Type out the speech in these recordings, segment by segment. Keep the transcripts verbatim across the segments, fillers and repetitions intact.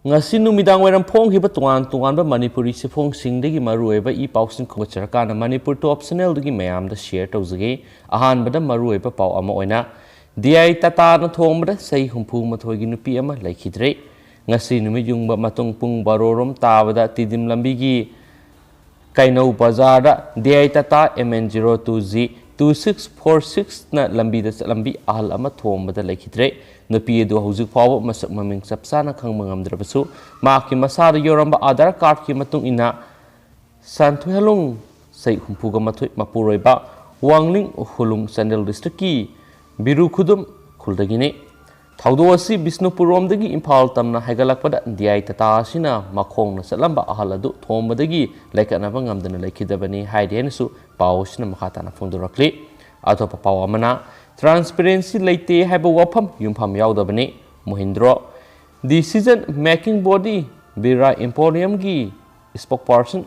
ꯉꯁꯤ ꯅꯨꯃꯤꯗꯥꯡ ꯋꯥꯏꯔꯝ ꯐꯣꯡꯈꯤꯕ ꯇꯣꯉꯥꯟ ꯇꯣꯉꯥꯟꯕ ꯃꯅꯤꯄꯨꯔꯤ ꯆꯦꯐꯣꯡꯁꯤꯡꯗꯒꯤ ꯃꯔꯨꯑꯣꯏꯕ ꯏ ꯄꯥꯎꯁꯤꯡ ꯈꯣꯝꯒꯠꯆꯔꯀꯥꯟꯗ ꯃꯅꯤꯄꯨꯔ ꯇꯣꯞ ꯆꯦꯅꯦꯜꯗꯒꯤ ꯃꯌꯥꯝꯗ ꯁꯤꯌꯔ ꯇꯧꯖꯒꯦ꯫ ꯑꯍꯥꯟꯕꯗ ꯃꯔꯨꯑꯣꯏꯕ ꯄꯥꯎ ꯑꯃ ꯑꯣꯏꯅ, ꯗꯤ ꯑꯥꯏ ꯇꯥꯇꯥꯅ ꯊꯣꯡꯕꯗ ꯆꯍꯤ ꯍꯨꯝꯐꯨ ꯃꯥꯊꯣꯏꯒꯤ ꯅꯨꯄꯤ ꯑꯃ ꯂꯩꯈꯤꯗ꯭ꯔꯦ꯫ ꯉꯁꯤ ꯅꯨꯃꯤꯠ ꯌꯨꯡꯕ ꯃꯇꯨꯡ ꯄꯨꯡ ꯕꯥꯔꯣ ꯔꯣꯝ ꯇꯥꯕꯗ ꯇꯤꯗꯤꯝ ꯂꯝꯕꯤꯒꯤ ꯀꯩꯅꯧ ꯕꯖꯥꯔꯗ D I Tata M N zero two G two six four ꯁꯤꯛꯁꯅ ꯂꯝꯕꯤꯗ ꯆꯠꯂꯝꯕꯤ ꯑꯍꯜ ꯑꯃ ꯊꯣꯝꯕꯗ ꯂꯩꯈꯤꯗ꯭ꯔꯦ꯫ ꯅꯨꯄꯤ ꯑꯗꯨ ꯍꯧꯖꯤꯛ ꯐꯥꯎꯕ ꯃꯁꯛ ꯃꯃꯤꯡ ꯆꯞ ꯆꯥꯅ ꯈꯪꯕ ꯉꯝꯗ꯭ꯔꯕꯁꯨ, ꯃꯍꯥꯛꯀꯤ ꯃꯁꯥꯗ ꯌꯥꯎꯔꯝꯕ ꯑꯥꯙꯥꯔ ꯀꯥꯔꯗꯀꯤ ꯃꯇꯨꯡ ꯏꯟꯅ, ꯁꯥꯟꯊꯣꯏꯍꯂꯨꯡ, ꯆꯍꯤ ꯍꯨꯝꯐꯨꯒ ꯃꯥꯊꯣꯏ, ꯃꯄꯨꯔꯣꯏꯕ, ꯋꯥꯡꯂꯤꯡ ꯎꯈ꯭ꯔꯨꯂꯨꯡ ꯆꯥꯟꯗꯦꯜ ꯗꯤꯁꯇ꯭ꯔꯤꯛꯀꯤ ꯕꯤꯔꯨ ꯈꯨꯗꯨꯝ ꯈꯨꯜꯗꯒꯤꯅꯤ꯫ ꯊꯧꯗꯣꯛ ꯑꯁꯤ ꯕꯤꯁꯅꯨꯄꯨꯔꯔꯣꯝꯗꯒꯤ ꯏꯝꯐꯥꯜ ꯇꯝꯅ ꯍꯥꯏꯒꯠꯂꯛꯄꯗ ꯗꯤ ꯑꯥꯏ ꯇꯥꯇꯥ ꯑꯁꯤꯅ ꯃꯈꯣꯡꯅ ꯆꯠꯂꯝꯕ ꯑꯍꯜ ꯑꯗꯨ ꯊꯣꯝꯕꯗꯒꯤ ꯂꯩꯈꯠꯅꯕ ꯉꯝꯗꯅ ꯂꯩꯈꯤꯗꯕꯅꯤ ꯍꯥꯏꯔꯤ ꯍꯥꯏꯅꯁꯨ ꯄꯥꯎ ꯑꯁꯤꯅ ꯃꯈꯥ ꯇꯥꯅ ꯐꯣꯡꯗꯣꯔꯛꯂꯤ꯫ ꯑꯇꯣꯞꯄ ꯄꯥꯎ ꯑꯃꯅ, ꯇ꯭ꯔꯥꯟꯁꯄꯦꯔꯦꯟꯁꯤ ꯂꯩꯇꯦ ꯍꯥꯏꯕ ꯋꯥꯐꯝ ꯌꯨꯝꯐꯝ ꯌꯥꯎꯗꯕꯅꯤ꯫ ꯃꯣꯍꯤꯟꯗ꯭ꯔꯣ, decision making body ꯕꯤꯔꯥ ꯏꯝꯄꯣꯔꯤꯌꯝꯒꯤ spokesperson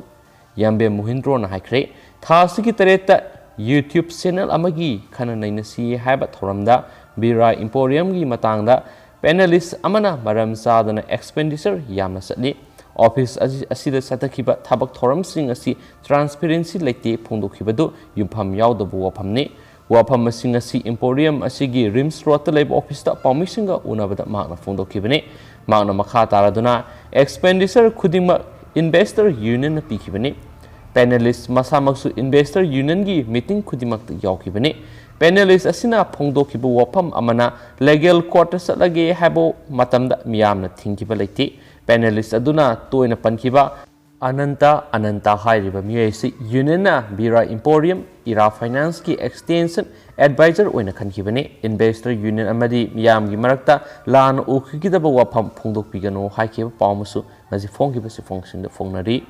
ꯌꯥꯝꯕꯦꯝ ꯃꯣꯍꯤꯟꯗ꯭ꯔꯣꯅ ꯍꯥꯏꯈ꯭ꯔꯦ꯫ ꯊꯥ ꯑꯁꯤꯒꯤ ꯇꯔꯦꯠꯇ YouTube channel ꯑꯃꯒꯤ ꯈꯟꯅ ꯅꯩꯅꯁꯤ ꯍꯥꯏꯕ ꯊꯧꯔꯝꯗ ꯕꯤꯔꯥ ꯏꯝꯄꯣꯔꯤꯌꯝꯒꯤ ꯃꯇꯥꯡꯗ panelist ꯑꯃꯅ ꯃꯔꯝ ꯆꯥꯗꯅ expenditure ꯌꯥꯝꯅ ꯆꯠꯂꯤ꯫ Office ꯑꯁꯤ-, ꯑꯁꯤꯗ ꯆꯠꯊꯈꯤꯕ ꯊꯕꯛ ꯊꯧꯔꯝꯁꯤꯡ ꯑꯁꯤ transparency ꯂꯩꯇꯦ ꯐꯣꯡꯗꯣꯛꯈꯤꯕꯗꯨ ꯌꯨꯝꯐꯝ ꯌꯥꯎꯗꯕ ꯋꯥꯐꯝꯅꯤ꯫ ꯋꯥꯐꯝꯁꯤꯡ ꯑꯁꯤ Emporium ꯑꯁꯤꯒꯤ ꯔꯤꯝꯁ ꯔꯣꯗꯇ ꯂꯩꯕ officeꯇ ꯄꯥꯎꯃꯤꯁꯤꯡꯒ ꯎꯅꯕꯗ ꯃꯍꯥꯛꯅ ꯐꯣꯡꯗꯣꯛꯈꯤꯕꯅꯤ꯫ ꯃꯍꯥꯛꯅ ꯃꯈꯥ ꯇꯥꯔꯗꯨꯅ, expenditure ꯈꯨꯗꯤꯡꯃꯛ Investor Unionꯅ ꯄꯤꯈꯤꯕꯅꯤ꯫ Panelist ꯃꯁꯥꯃꯛꯁꯨ Investor Unionꯒꯤ meeting ꯈꯨꯗꯤꯡꯃꯛꯇ ꯌꯥꯎꯈꯤꯕꯅꯤ꯫ Panelist ꯑꯁꯤꯅ ꯐꯣꯡꯗꯣꯛꯈꯤꯕ ꯋꯥꯐꯝ ꯑꯃꯅ, legal courtꯇ ꯆꯠꯂꯒꯦ ꯍꯥꯏꯕ ꯃꯇꯝꯗ ꯃꯤꯌꯥꯝꯅ ꯊꯤꯡꯈꯤꯕ ꯂꯩꯇꯦ꯫ Panelist ꯑꯗꯨꯅ ꯇꯣꯏꯅ ꯄꯟꯈꯤꯕ ꯑꯅꯟꯇ, ꯑꯅꯟꯇ ꯍꯥꯏꯔꯤꯕ ꯃꯤꯑꯣꯏ ꯑꯁꯤ unionꯅ ꯕꯤꯔꯥ Emporium ꯏꯔꯥ Financeꯀꯤ extension advisor ꯑꯣꯏꯅ ꯈꯟꯈꯤꯕꯅꯤ꯫ Investor Union ꯑꯃꯗꯤ ꯃꯤꯌꯥꯝꯒꯤ ꯃꯔꯛꯇ ꯂꯥꯟꯅ ꯎꯈꯤꯒꯗꯕ ꯋꯥꯐꯝ ꯐꯣꯡꯗꯣꯛꯄꯤꯒꯅꯨ ꯍꯥꯏꯈꯤꯕ ꯄꯥꯎ ꯑꯃꯁꯨ ꯉꯁꯤ ꯐꯣꯡꯈꯤꯕ ꯆꯦꯐꯣꯡꯁꯤꯡꯗ ꯐꯣꯡꯅꯔꯤ꯫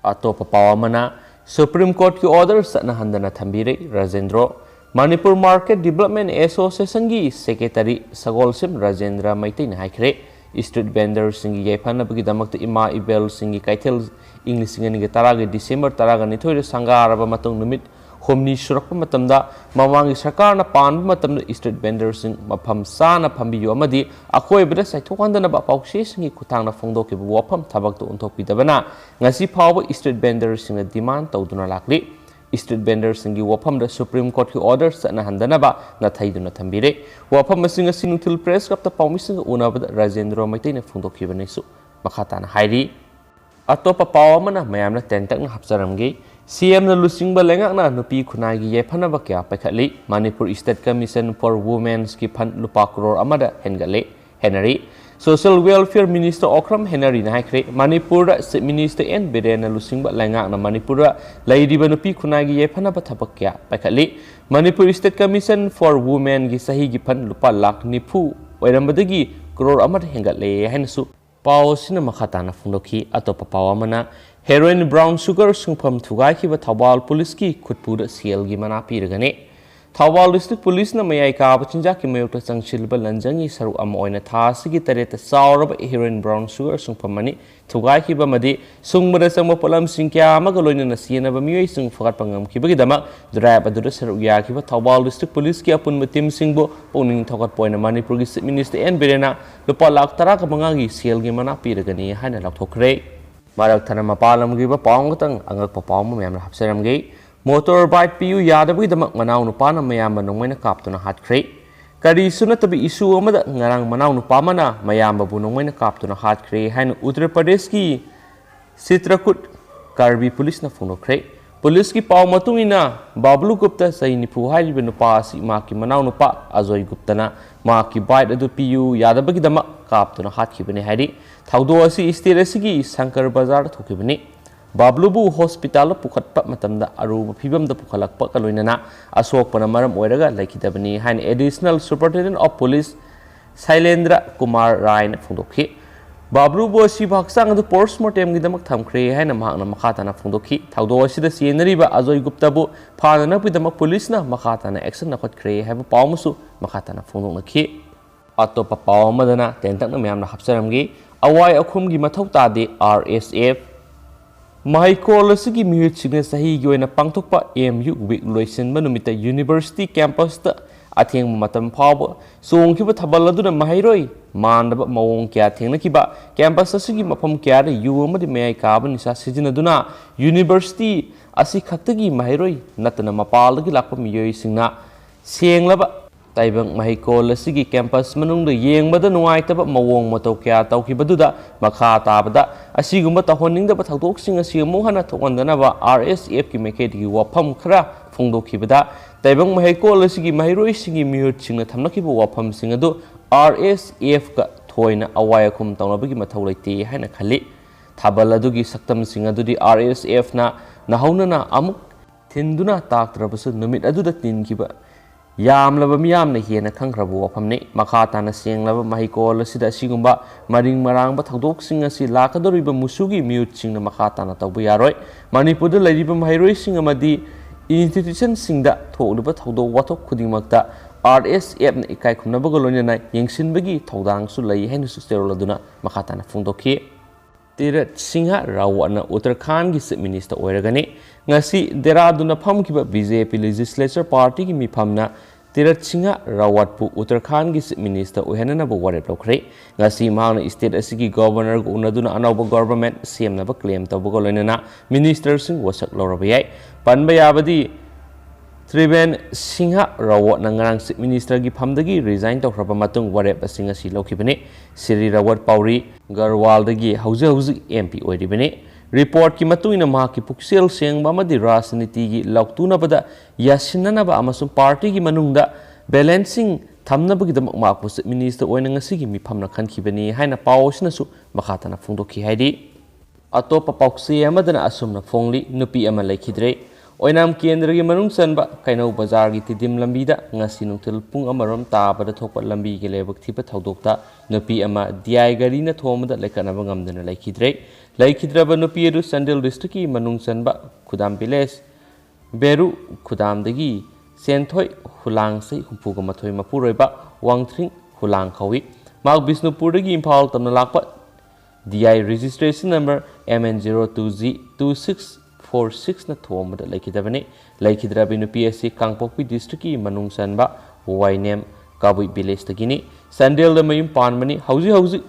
ꯑꯇꯣꯞꯄ ꯄꯥꯎ ꯑꯃꯅ, Supreme Courtꯀꯤ order ꯆꯠꯅꯍꯟꯗꯅ ꯊꯝꯕꯤꯔꯦ Rajendro. Manipur Market Development Associationꯒꯤ secretary ꯁꯒꯣꯜꯁꯦꯝ ꯔꯥꯖꯦꯟꯗ꯭ꯔ ꯃꯩꯇꯩꯅ ꯍꯥꯏꯈ꯭ꯔꯦ, street vendorꯁꯤꯡꯒꯤ ꯌꯥꯏꯐꯅꯕꯒꯤꯗꯃꯛꯇ ꯏꯃꯥ ꯏꯕꯦꯜꯁꯤꯡꯒꯤ ꯀꯩꯊꯦꯜ ꯏꯪ ꯂꯤꯁꯤꯡ ꯑꯅꯤꯒ ꯇꯔꯥꯒꯤ December ꯇꯔꯥꯅꯤꯊꯣꯏꯗ ꯁꯪꯒꯥꯔꯕ ꯃꯇꯨꯡ ꯅꯨꯃꯤꯠ ꯍꯨꯝꯅꯤ ꯁꯨꯔꯛꯄ ꯃꯇꯝꯗ ꯃꯃꯥꯡꯒꯤ ꯁꯔꯀꯥꯔꯅ ꯄꯥꯟꯕ ꯃꯇꯝꯗ street vendorꯁꯤꯡ ꯃꯐꯝ ꯆꯥꯅ ꯐꯝꯕꯤꯌꯨ ꯑꯃꯗꯤ ꯑꯀꯣꯏꯕꯗ ꯆꯥꯏꯊꯣꯛꯍꯟꯗꯅꯕ ꯄꯥꯎꯆꯦꯁꯤꯡꯒꯤ ꯈꯨꯠꯊꯥꯡꯗ ꯐꯣꯡꯗꯣꯛꯈꯤꯕ ꯋꯥꯐꯝ ꯊꯕꯛꯇ ꯑꯣꯟꯊꯣꯛꯄꯤꯗꯕꯅ ꯉꯁꯤ ꯐꯥꯎꯕ street vendorꯁꯤꯡꯅ demand ꯇꯧꯗꯨꯅ ꯂꯥꯛꯂꯤ꯫ Street vendorꯁꯤꯡꯒꯤ ꯋꯥꯐꯝꯗ Supreme Courtꯀꯤ order ꯆꯠꯅꯍꯟꯗꯅꯕ ꯅꯥꯊꯩꯗꯨꯅ ꯊꯝꯕꯤꯔꯦ꯫ ꯋꯥꯐꯝ ꯑꯁꯤ ꯉꯁꯤ ꯅꯨꯡꯊꯤꯜ press clubꯇ ꯄꯥꯎꯃꯤꯁꯤꯡꯒ ꯎꯅꯕꯗ ꯔꯥꯖꯦꯟꯗ꯭ꯔ ꯃꯩꯇꯩꯅ ꯐꯣꯡꯗꯣꯛꯈꯤꯕꯅꯤꯁꯨ ꯃꯈꯥ ꯇꯥꯅ ꯍꯥꯏꯔꯤ꯫ ꯑꯇꯣꯞꯄ ꯄꯥꯎ ꯑꯃꯅ ꯃꯌꯥꯝꯅ ꯇꯦꯟꯇꯛꯅ ꯍꯥꯞꯆꯔꯝꯒꯦ꯫ CMꯅ ꯂꯨꯆꯤꯡꯕ ꯂꯩꯉꯥꯛꯅ ꯅꯨꯄꯤ ꯈꯨꯟꯅꯥꯏꯒꯤ ꯌꯥꯏꯐꯅꯕ ꯀꯌꯥ ꯄꯥꯏꯈꯠꯂꯤ꯫ Manipur State Commission for Womenꯒꯤ fund ꯂꯨꯄꯥ ꯀꯔꯣꯔ ꯑꯃꯗ ꯍꯦꯟꯒꯠꯂꯦ, ꯍꯦꯟꯅꯔꯤ꯫ Social Welfare Minister ꯑꯣꯀ꯭ꯔꯝ ꯍꯦꯅꯔꯤꯅ ꯍꯥꯏꯈ꯭ꯔꯦ, ꯃꯅꯤꯄꯨꯔꯗ Chief Minister ꯑꯦꯟ ꯕꯤꯔꯦꯟꯅ ꯂꯨꯆꯤꯡꯕ ꯂꯩꯉꯥꯛꯅ ꯃꯅꯤꯄꯨꯔꯗ ꯂꯩꯔꯤꯕ ꯅꯨꯄꯤ ꯈꯨꯟꯅꯥꯏꯒꯤ ꯌꯥꯏꯐꯅꯕ ꯊꯕꯛ ꯀꯌꯥ ꯄꯥꯏꯈꯠꯂꯤ꯫ ꯃꯅꯤꯄꯨꯔ State Commission for Womenꯒꯤ ꯆꯍꯤꯒꯤ fund ꯂꯨꯄꯥ ꯂꯥꯈ ꯅꯤꯐꯨ ꯑꯣꯏꯔꯝꯕꯗꯒꯤ ꯀꯔꯣꯔ ꯑꯃꯗ ꯍꯦꯟꯒꯠꯂꯦ ꯍꯥꯏꯅꯁꯨ ꯄꯥꯎ ꯑꯁꯤꯅ ꯃꯈꯥ ꯇꯥꯅ ꯐꯣꯡꯗꯣꯛꯈꯤ꯫ ꯑꯇꯣꯞꯄ ꯄꯥꯎ ꯑꯃꯅ, heroin brown sugar ꯁꯨꯡꯐꯝ ꯊꯨꯒꯥꯏꯈꯤꯕ ꯊꯧꯕꯥꯜ ꯄꯨꯂꯤꯁꯀꯤ ꯈꯨꯠꯄꯨꯗ ꯁꯦꯜꯒꯤ ꯃꯅꯥ ꯄꯤꯔꯒꯅꯤ꯫ ꯊꯧꯕꯥꯜ District Policeꯅ ꯃꯌꯥꯏ ꯀꯥꯕ ꯆꯤꯟꯖꯥꯛꯀꯤ ꯃꯥꯌꯣꯛꯇ ꯆꯪꯁꯤꯜꯂꯤꯕ ꯂꯟꯖꯪꯒꯤ ꯁꯔꯨꯛ ꯑꯃ ꯑꯣꯏꯅ ꯊꯥ ꯑꯁꯤꯒꯤ ꯇꯔꯦꯠꯇ ꯆꯥꯎꯔꯕ heroin brown sugar ꯁꯨꯡꯐꯝ ꯑꯅꯤ ꯊꯨꯒꯥꯏꯈꯤꯕ ꯑꯃꯗꯤ ꯁꯨꯡꯕꯗ ꯆꯪꯕ ꯄꯣꯠꯂꯝꯁꯤꯡ ꯀꯌꯥ ꯑꯃꯒ ꯂꯣꯏꯅꯅ ꯆꯦꯟꯅꯕ ꯃꯤꯑꯣꯏꯁꯤꯡ ꯐꯒꯠꯄ ꯉꯝꯈꯤꯕꯒꯤꯗꯃꯛ drive ꯑꯗꯨꯗ ꯁꯔꯨꯛ ꯌꯥꯈꯤꯕ ꯊꯧꯕꯥꯜ District Policeꯀꯤ ꯑꯄꯨꯟꯕ teamꯁꯤꯡꯕꯨ ꯄꯨꯛꯅꯤꯡ ꯊꯧꯒꯠꯄ ꯑꯣꯏꯅ ꯃꯅꯤꯄꯨꯔꯒꯤ Chief Minister ꯑꯦꯟ ꯕꯤꯔꯦꯟꯅ ꯂꯨꯄꯥ ꯂꯥꯈ ꯇꯔꯥꯒ ꯃꯉꯥꯒꯤ ꯁꯦꯜꯒꯤ ꯃꯅꯥ ꯄꯤꯔꯒꯅꯤ ꯍꯥꯏꯅ ꯂꯥꯎꯊꯣꯛꯈ꯭ꯔꯦ꯫ ꯃꯔꯛ ꯊꯠꯅ ꯃꯄꯥꯟ ꯂꯝꯒꯤ ꯑꯣꯏꯕ ꯄꯥꯎ ꯑꯃꯈꯛꯇꯪ ꯑꯉꯛꯄ ꯄꯥꯎ ꯑꯃ ꯃꯌꯥꯝꯅ ꯍꯥꯞꯆꯔꯝꯒꯦ꯫ Motor bike ꯄꯤꯌꯨ ꯌꯥꯗꯕꯒꯤꯗꯃꯛ ꯃꯅꯥꯎꯅꯨꯄꯥꯅ ꯃꯌꯥꯝꯕ ꯅꯣꯡꯃꯩꯅ ꯀꯥꯞꯇꯨꯅ ꯍꯥꯠꯈ꯭ꯔꯦ꯫ ꯀꯔꯤꯁꯨ ꯅꯠꯇꯕ issue ꯑꯃꯗ ꯉꯔꯥꯡ ꯃꯅꯥꯎꯅꯨꯄꯥ ꯑꯃꯅ ꯃꯌꯥꯝꯕꯕꯨ ꯅꯣꯡꯃꯩꯅ ꯀꯥꯞꯇꯨꯅ ꯍꯥꯠꯈ꯭ꯔꯦ ꯍꯥꯏꯅ ꯎꯠꯇꯔ ꯄ꯭ꯔꯗꯦꯁꯀꯤ ꯆꯤꯇ꯭ꯔꯀꯨꯠ ꯀꯥꯔꯕꯤ ꯄꯨꯂꯤꯁꯅ ꯐꯣꯡꯗꯣꯛꯈ꯭ꯔꯦ꯫ ꯄꯨꯂꯤꯁꯀꯤ ꯄꯥꯎ ꯃꯇꯨꯡ ꯏꯟꯅ, ꯕꯥꯕꯂꯨ ꯒꯨꯞꯇ ꯆꯍꯤ ꯅꯤꯐꯨ ꯍꯥꯏꯔꯤꯕ ꯅꯨꯄꯥ ꯑꯁꯤ ꯃꯍꯥꯛꯀꯤ ꯃꯅꯥꯎꯅꯨꯄꯥ ꯑꯖꯣꯏ ꯒꯨꯞꯇꯅ ꯃꯍꯥꯛꯀꯤ bike ꯑꯗꯨ ꯄꯤꯌꯨ ꯌꯥꯗꯕꯒꯤꯗꯃꯛ ꯀꯥꯞꯇꯨꯅ ꯍꯥꯠꯈꯤꯕꯅꯤ ꯍꯥꯏꯔꯤ꯫ ꯊꯧꯗꯣꯛ ꯑꯁꯤ state ꯑꯁꯤꯒꯤ ꯁꯪꯀꯔ ꯕꯖꯥꯔꯗ ꯊꯣꯛꯈꯤꯕꯅꯤ꯫ ꯕꯥꯕꯂꯨꯕꯨ hospitalꯗ ꯄꯨꯈꯠꯄ ꯃꯇꯝꯗ ꯑꯔꯨꯕ ꯐꯤꯕꯝꯗ ꯄꯨꯈꯠꯂꯛꯄꯒ ꯂꯣꯏꯅꯅ ꯑꯁꯣꯛꯄꯅ ꯃꯔꯝ ꯑꯣꯏꯔꯒ ꯂꯩꯈꯤꯗꯕꯅꯤ ꯍꯥꯏꯅ Additional Superintendent of Police ꯁꯥꯏꯂꯦꯟꯗ꯭ꯔ Kumar ꯔꯥꯏꯅ ꯐꯣꯡꯗꯣꯛꯈꯤ꯫ ꯕꯥꯕ꯭ꯂꯨꯕꯨ ꯑꯁꯤꯕꯨ ꯍꯛꯆꯥꯡ ꯑꯗꯨ post mortemꯒꯤꯗꯃꯛ ꯊꯝꯈ꯭ꯔꯦ ꯍꯥꯏꯅ ꯃꯍꯥꯛꯅ ꯃꯈꯥ ꯇꯥꯅ ꯐꯣꯡꯗꯣꯛꯈꯤ꯫ ꯊꯧꯗꯣꯛ ꯑꯁꯤꯗ ꯆꯦꯟꯅꯔꯤꯕ ꯑꯖꯣꯏ ꯒꯨꯞꯇꯕꯨ ꯐꯥꯅꯅꯕꯒꯤꯗꯃꯛ ꯄꯨꯂꯤꯁꯅ ꯃꯈꯥ ꯇꯥꯅ action ꯂꯧꯈꯠꯈ꯭ꯔꯦ ꯍꯥꯏꯕ ꯄꯥꯎ ꯑꯃꯁꯨ ꯃꯈꯥ ꯇꯥꯅ ꯐꯣꯡꯗꯣꯛꯅꯈꯤ꯫ ꯑꯇꯣꯞꯄ ꯄꯥꯎ ꯑꯃꯗꯅ ꯇꯦꯟꯇꯛꯅ ꯃꯌꯥꯝꯅ ꯍꯥꯞꯆꯔꯝꯒꯦ꯫ ꯑꯋꯥꯏ ꯑꯈꯨꯝꯒꯤ ꯃꯊꯧ ꯇꯥꯗꯦ, RSF꯫ ꯃꯍꯩꯀꯣꯜ ꯑꯁꯤꯒꯤ ꯃꯤꯍꯨꯠꯁꯤꯡꯅ ꯆꯍꯤꯒꯤ ꯑꯣꯏꯅ ꯄꯥꯡꯊꯣꯛꯄ M U Week ꯂꯣꯏꯁꯤꯟꯕ ꯅꯨꯃꯤꯠꯇ university campus ꯇ ꯑꯊꯦꯡꯕ ꯃꯇꯝ ꯐꯥꯎꯕ ꯆꯣꯡꯈꯤꯕ ꯊꯥꯕꯜ ꯑꯗꯨꯅ ꯃꯍꯩꯔꯣꯏ ꯃꯥꯟꯗꯕ ꯃꯑꯣꯡ ꯀꯌꯥ ꯊꯦꯡꯅꯈꯤꯕ, campus ꯑꯁꯤꯒꯤ ꯃꯐꯝ ꯀꯌꯥꯗ ꯌꯨ ꯑꯃꯗꯤ ꯃꯌꯥꯏ ꯀꯥꯕ ꯅꯤꯁꯥ ꯁꯤꯖꯤꯟꯅꯗꯨꯅ university ꯑꯁꯤ ꯈꯛꯇꯒꯤ ꯃꯍꯩꯔꯣꯏ ꯅꯠꯇꯅ ꯃꯄꯥꯟꯗꯒꯤ ꯂꯥꯛꯄ ꯃꯤꯑꯣꯏꯁꯤꯡꯅ ꯁꯦꯡꯂꯕ ꯇꯥꯏꯕꯪ ꯃꯍꯩꯀꯣꯜ ꯑꯁꯤꯒꯤ campus ꯃꯅꯨꯡꯗ ꯌꯦꯡꯕꯗ ꯅꯨꯡꯉꯥꯏꯇꯕ ꯃꯑꯣꯡ ꯃꯇꯧ ꯀꯌꯥ ꯇꯧꯈꯤꯕꯗꯨꯗ ꯃꯈꯥ ꯇꯥꯕꯗ ꯑꯁꯤꯒꯨꯝꯕ ꯇꯧꯍꯟꯅꯤꯡꯗꯕ ꯊꯧꯗꯣꯛꯁꯤꯡ ꯑꯁꯤ ꯑꯃꯨꯛ ꯍꯟꯅ ꯊꯣꯛꯍꯟꯗꯅꯕ R S F ꯀꯤ ꯃꯥꯏꯀꯩꯗꯒꯤ ꯋꯥꯐꯝ ꯈꯔ ꯐꯣꯡꯗꯣꯛꯈꯤꯕꯗ, ꯇꯥꯏꯕꯪ ꯃꯍꯩꯀꯣꯜ ꯑꯁꯤꯒꯤ ꯃꯍꯩꯔꯣꯏꯁꯤꯡꯒꯤ ꯃꯤꯍꯨꯠꯁꯤꯡꯅ ꯊꯝꯂꯛꯈꯤꯕ ꯋꯥꯐꯝꯁꯤꯡ ꯑꯗꯨ R S F ꯀ ꯊꯣꯏꯅ ꯑꯋꯥꯏ ꯑꯈꯨꯝ ꯇꯧꯅꯕꯒꯤ ꯃꯊꯧ ꯂꯩꯇꯦ ꯍꯥꯏꯅ ꯈꯜꯂꯤ꯫ ꯊꯥꯕꯜ ꯑꯗꯨꯒꯤ ꯁꯛꯇꯝꯁꯤꯡ ꯑꯗꯨꯗꯤ R S F ꯅ ꯅꯍꯧꯅꯅ ꯑꯃꯨꯛ ꯊꯤꯟꯗꯨꯅ ꯇꯥꯛꯇ꯭ꯔꯕꯁꯨ, ꯅꯨꯃꯤꯠ ꯑꯗꯨꯗ ꯇꯤꯟꯈꯤꯕ ꯌꯥꯝꯂꯕ ꯃꯤꯌꯥꯝꯅ ꯍꯦꯟꯅ ꯈꯪꯈ꯭ꯔꯕ ꯋꯥꯐꯝꯅꯤ꯫ ꯃꯈꯥ ꯇꯥꯅ ꯁꯦꯡꯂꯕ ꯃꯍꯩꯀꯣꯜ ꯑꯁꯤꯗ ꯑꯁꯤꯒꯨꯝꯕ ꯃꯔꯤꯡ ꯃꯔꯥꯡꯕ ꯊꯧꯗꯣꯛꯁꯤꯡ ꯑꯁꯤ ꯂꯥꯛꯀꯗꯧꯔꯤꯕ ꯃꯨꯁꯨꯒꯤ ꯃꯤꯍꯨꯠꯁꯤꯡꯅ ꯃꯈꯥ ꯇꯥꯅ ꯇꯧꯕ ꯌꯥꯔꯣꯏ꯫ ꯃꯅꯤꯄꯨꯔꯗ ꯂꯩꯔꯤꯕ ꯃꯍꯩꯔꯣꯏꯁꯤꯡ ꯑꯃꯗꯤ institution ꯁꯤꯡꯗ ꯊꯣꯛꯂꯤꯕ ꯊꯧꯗꯣꯛ ꯋꯥꯊꯣꯛ ꯈꯨꯗꯤꯡꯃꯛꯇ R S F ꯅ ꯏꯀꯥꯏ ꯈꯨꯝꯅꯕꯒ ꯂꯣꯏꯅꯅ ꯌꯦꯡꯁꯤꯟꯕꯒꯤ ꯊꯧꯗꯥꯡꯁꯨ ꯂꯩ ꯍꯥꯏꯅꯁꯨ ꯆꯦꯔꯣꯜ ꯑꯗꯨꯅ ꯃꯈꯥ ꯇꯥꯅ ꯐꯣꯡꯗꯣꯛꯈꯤ꯫ ꯇꯤꯔꯠ ꯁꯤꯡꯍ ꯔꯥꯋꯠꯅ ꯎꯠꯇꯔꯈꯥꯟꯒꯤ Chief Minister ꯑꯣꯏꯔꯒꯅꯤ꯫ ꯉꯁꯤ ꯗꯦꯔꯥꯗꯨꯟꯗ ꯐꯝꯈꯤꯕ B J P Legislature Party ꯒꯤ ꯃꯤꯐꯝꯅ ꯇꯤꯔꯠ ꯁꯤꯡꯍ ꯔꯥꯋꯠꯄꯨ ꯎꯠꯇꯔꯈꯥꯟꯒꯤ Chief Minister ꯑꯣꯏꯍꯟꯅꯅꯕ ꯋꯥꯔꯦꯞ ꯂꯧꯈ꯭ꯔꯦ꯫ ꯉꯁꯤ ꯃꯍꯥꯛꯅ state ꯑꯁꯤꯒꯤ Governor ꯒ ꯎꯅꯗꯨꯅ ꯑꯅꯧꯕ government ꯁꯦꯝꯅꯕ claim ꯇꯧꯕꯒ ꯂꯣꯏꯅꯅ minister ꯁꯤꯡ ꯋꯥꯁꯛ ꯂꯧꯔꯕ ꯌꯥꯏ꯫ ꯄꯟꯕ ꯌꯥꯕꯗꯤ, ꯇ꯭ꯔꯤꯕꯦꯟ ꯁꯤꯡꯍ ꯔꯥꯋꯠꯅ ꯉꯔꯥꯡ Chief Minister ꯒꯤ ꯐꯝꯗꯒꯤ resign ꯇꯧꯈ꯭ꯔꯕ ꯃꯇꯨꯡ ꯋꯥꯔꯦꯞ ꯑꯁꯤ ꯉꯁꯤ ꯂꯧꯈꯤꯕꯅꯤ꯫ ꯁ꯭ꯔꯤ ꯔꯥꯋꯠ ꯄꯥꯎꯔꯤ ꯒꯔꯋꯥꯜꯗꯒꯤ ꯍꯧꯖꯤꯛ ꯍꯧꯖꯤꯛ M P ꯑꯣꯏꯔꯤꯕꯅꯤ꯫ Report ꯀꯤ ꯃꯇꯨꯡ ꯏꯟꯅ, ꯃꯍꯥꯛꯀꯤ ꯄꯨꯛꯆꯦꯜ ꯁꯦꯡꯕ ꯑꯃꯗꯤ ꯔꯥꯖꯅꯤꯇꯤꯒꯤ ꯂꯥꯎꯇꯨꯅꯕꯗ ꯌꯥꯁꯤꯟꯅꯅꯕ ꯑꯃꯁꯨꯡ party ꯒꯤ ꯃꯅꯨꯡꯗ balancing ꯊꯝꯅꯕꯒꯤꯗꯃꯛ ꯃꯍꯥꯛꯄꯨ Chief Minister ꯑꯣꯏꯅ ꯉꯁꯤꯒꯤ ꯃꯤꯐꯝꯅ ꯈꯟꯈꯤꯕꯅꯤ ꯍꯥꯏꯅ ꯄꯥꯎ ꯑꯁꯤꯅꯁꯨ ꯃꯈꯥ ꯇꯥꯅ ꯐꯣꯡꯗꯣꯛꯈꯤ ꯍꯥꯏꯔꯤ꯫ ꯑꯇꯣꯞꯄ ꯄꯥꯎꯆꯦ ꯑꯃꯗꯅ ꯑꯁꯨꯝꯅ ꯐꯣꯡꯂꯤ, ꯅꯨꯄꯤ ꯑꯃ ꯂꯩꯈꯤꯗ꯭ꯔꯦ꯫ ꯑꯣꯏꯅꯥꯝ ꯀꯦꯟꯗ꯭ꯔꯒꯤ ꯃꯅꯨꯡ ꯆꯟꯕ ꯀꯩꯅꯧ ꯕꯖꯥꯔꯒꯤ ꯇꯤꯗꯤꯝ ꯂꯝꯕꯤꯗ ꯉꯁꯤ ꯅꯨꯡꯊꯤꯜ ꯄꯨꯡ ꯑꯃꯔꯣꯝ ꯇꯥꯕꯗ ꯊꯣꯛꯄ ꯂꯝꯕꯤꯒꯤ ꯂꯥꯏꯕꯛ ꯊꯤꯕ ꯊꯧꯗꯣꯛꯇ ꯅꯨꯄꯤ ꯑꯃ D I ꯒꯥꯔꯤꯅ ꯊꯣꯝꯕꯗ ꯂꯩꯈꯠꯅꯕ ꯉꯝꯗꯅ ꯂꯩꯈꯤꯗ꯭ꯔꯦ꯫ ꯂꯩꯈꯤꯗ꯭ꯔꯕ ꯅꯨꯄꯤ ꯑꯗꯨ ꯆꯥꯟꯗꯦꯜ district ꯀꯤ ꯃꯅꯨꯡ ꯆꯟꯕ ꯈꯨꯗꯥꯝ village, ꯕꯦꯔꯨ ꯈꯨꯗꯥꯝꯗꯒꯤ ꯁꯦꯟꯊꯣꯏ ꯍꯨꯂꯥꯡꯁꯩ ꯍꯨꯝꯐꯨꯒ ꯃꯥꯊꯣꯏ ꯃꯄꯨꯔꯣꯏꯕ ꯋꯥꯡꯊ꯭ꯔꯤꯡ ꯍꯨꯂꯥꯡ ꯀꯧꯏ꯫ ꯃꯍꯥꯛ ꯕꯤꯁꯅꯨꯄꯨꯔꯗꯒꯤ ꯏꯝꯐꯥꯜ ꯇꯝꯅ ꯂꯥꯛꯄ D I registration number M N zero two G two six four six ꯅ ꯊꯣꯝꯕꯗ ꯂꯩꯈꯤꯗꯕꯅꯤ꯫ ꯂꯩꯈꯤꯗ꯭ꯔꯕꯤ ꯅꯨꯄꯤ ꯑꯁꯤ ꯀꯥꯡꯄꯣꯛꯄꯤ district ꯀꯤ ꯃꯅꯨꯡ ꯆꯟꯕ ꯋꯥꯏꯅꯦꯝ ꯀꯕꯨꯏ village ꯗꯒꯤꯅꯤ꯫ ꯆꯥꯟꯗꯦꯜꯗ ꯃꯌꯨꯝ ꯄꯥꯟꯕꯅꯤ꯫ ꯍꯧꯖꯤꯛ ꯍꯧꯖꯤꯛ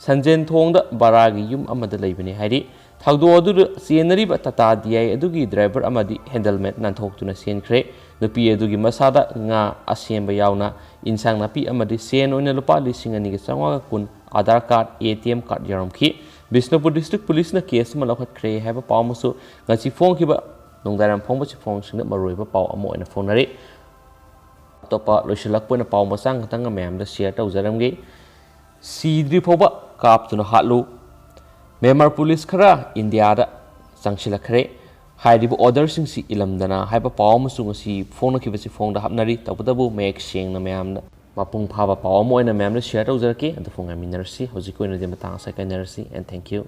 ꯁꯟꯖꯦꯟ ꯊꯣꯡꯗ ꯚꯔꯥꯒꯤ ꯌꯨꯝ ꯑꯃꯗ ꯂꯩꯕꯅꯤ ꯍꯥꯏꯔꯤ꯫ ꯊꯧꯗꯣꯛ ꯑꯗꯨꯗ ꯆꯦꯟꯅꯔꯤꯕ Tata D I ꯑꯗꯨꯒꯤ driver ꯑꯃꯗꯤ handleman ꯅꯥꯟꯊꯣꯛꯇꯨꯅ ꯆꯦꯟꯈ꯭ꯔꯦ꯫ ꯅꯨꯄꯤ ꯑꯗꯨꯒꯤ ꯃꯁꯥꯗ ꯉꯥ ꯑꯁꯦꯝꯕ ꯌꯥꯎꯅ ꯏꯟꯁꯥꯡ ꯅꯥꯄꯤ ꯑꯃꯗꯤ ꯁꯦꯟ ꯑꯣꯏꯅ ꯂꯨꯄꯥ ꯂꯤꯁꯤꯡ ꯑꯅꯤꯒ ꯆꯥꯝꯃꯉꯥꯒ ꯀꯨꯟ, Aadhaar card, A T M card ꯌꯥꯎꯔꯝꯈꯤ꯫ Bishnupur district police ꯅ case ꯑꯃ ꯂꯧꯈꯠꯈ꯭ꯔꯦ ꯍꯥꯏꯕ ꯄꯥꯎ ꯑꯃꯁꯨ ꯉꯁꯤ ꯐꯣꯡꯈꯤꯕ ꯅꯨꯡꯗꯥꯡꯋꯥꯏꯔꯝ ꯐꯣꯡꯕ ꯆꯦꯐꯣꯡꯁꯤꯡꯗ ꯃꯔꯨꯑꯣꯏꯕ ꯄꯥꯎ ꯑꯃ ꯑꯣꯏꯅ ꯐꯣꯡꯅꯔꯤ꯫ ꯑꯇꯣꯞꯄ ꯂꯣꯏꯁꯤꯜꯂꯛꯄ ꯑꯣꯏꯅ ꯄꯥꯎ ꯃꯆꯥ ꯈꯛꯇꯪꯒ ꯃꯌꯥꯝꯗ share ꯇꯧꯖꯔꯝꯒꯦ꯫ ꯁꯤꯗ꯭ꯔꯤ ꯐꯥꯎꯕ ꯀꯥꯞꯇꯨꯅ ꯍꯥꯠꯂꯨ꯫ ꯃ꯭ꯌꯥꯟꯃꯥꯔ police ꯈꯔ ꯏꯟꯗꯤꯌꯥꯗ ꯆꯪꯁꯤꯜꯂꯛꯈ꯭ꯔꯦ꯫ ꯍꯥꯏꯔꯤꯕ order ꯁꯤꯡꯁꯤ ꯏꯜꯂꯝꯗꯅ ꯍꯥꯏꯕ ꯄꯥꯎ ꯑꯃꯁꯨ ꯉꯁꯤ ꯐꯣꯡꯅꯈꯤꯕꯁꯤ ꯐꯣꯡꯗ ꯍꯥꯞꯅꯔꯤ꯫ ꯇꯧꯕꯇꯕꯨ ꯃꯌꯦꯛ ꯁꯦꯡꯅ ꯃꯌꯥꯝꯅ ꯃꯄꯨꯡ ꯐꯥꯕ ꯄꯥꯎ ꯑꯃ ꯑꯣꯏꯅ ꯃꯌꯥꯝꯗ share ꯇꯧꯖꯔꯛꯀꯦ꯫ ꯑꯗꯨꯕꯨ ꯉꯥꯏꯃꯤꯟꯅꯔꯁꯤ꯫ ꯍꯧꯖꯤꯛꯀꯤ ꯑꯣꯏꯅꯗꯤ ꯃꯇꯥꯡ ꯑꯁꯤꯗ ꯀꯥꯏꯅꯔꯁꯤ, and thank you꯫